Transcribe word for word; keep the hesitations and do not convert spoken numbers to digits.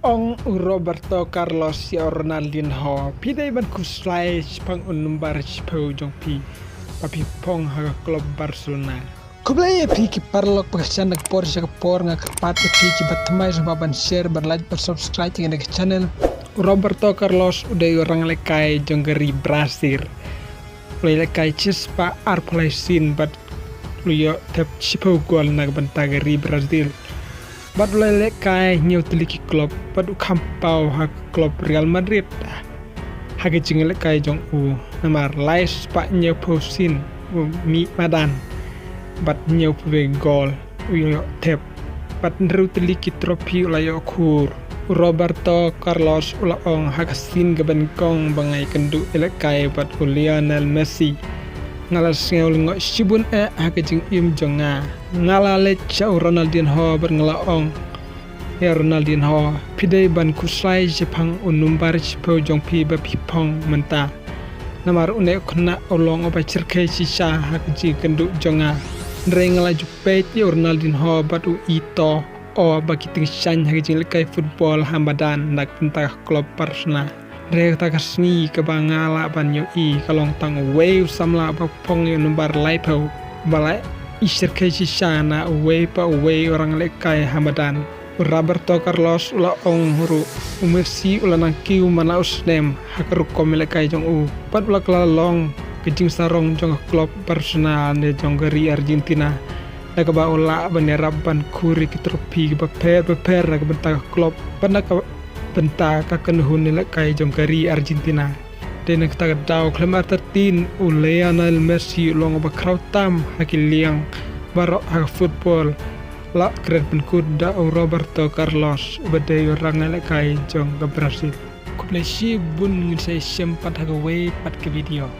Ong u Roberto Carlos ïa u Ronaldinho, phi dei ban khuslai shaphang u number shiphew jong phi ba phi phong ha ka club Barcelona. Khublei ïa phi ki paralok ba ka shan da ka por sha ka por, nga kyrpad ïa phi ki ba thymmai sngewbha ban share, ban like, ban subscribe ïa kane ka channel. U Roberto Carlos u dei u ranglehkai jong ka ri Brazil. U la ïalehkai shispah arphew lai sien bad u la ïoh thep shiphew gol na ka bynta ka ri Brazil. Bad u la ïalehkai hynñiew tylli ki club bad u kham paw ha ka club Real Madrid ha ka jingïalehkai jong u, namar lai spah hynñiewphew sien u mih madan bad hynñiewphew wei gol u ïoh thep bad hynriew tylli ki trophy u la ïoh khur. U Roberto Carlos u la ong ha ka sien kaba nyngkong ba nga ïakynduh ïalehkai bad u Lionel Messi, nga la sngew lyngngoh shibun eh ha ka jingim jong nga. Nga la leit sha u Ronaldinho bad nga la ong, ïa u Ronaldinho, phi dei ban khuslai shaphang u number shiphew jong phi ba phi phong mynta. Namar une u khynnah u long uba shyrkhei shisha ha ka jingïakynduh jong nga. Hynrei nga la ju peit ïa u Ronaldinho bad u ïohi to o ba ki tyngshaiñ ha ka jingïalehkai football ha madan na ka bynta ka club Barcelona. Hynrei kata ka sngi kaba nga lah ban ïohi ka long tang uwei u samla ba phong ïa u number laiphew ba la ïashyrkhei shisha na uwei pa uwei u ranglehkai ha madan. U Roberto Carlos u la ong ruh, u Messi u la nang kiew man la u snem ha ka rukom ïalehkai jong u bad u la kylla long ka jingsarong jong ka club Barcelona ne jong ka ri Argentina. Da kaba u lah ban ïarap ban khur ïa ki trophy kiba pher bapher na ka bynta ka club bad na ka bynta ka kynhun ïalehkai jong ka ri Argentina. Dei na kata ka daw khlem artatien u Lionel Messi u long uba khraw tam ha ki liang baroh ha ka football. La kren pynkut da u Roberto Carlos uba dei u ranglehkai jong ka Brazil. Khublei shibun, ngin sa ïashem pat ha kawei pat ka video.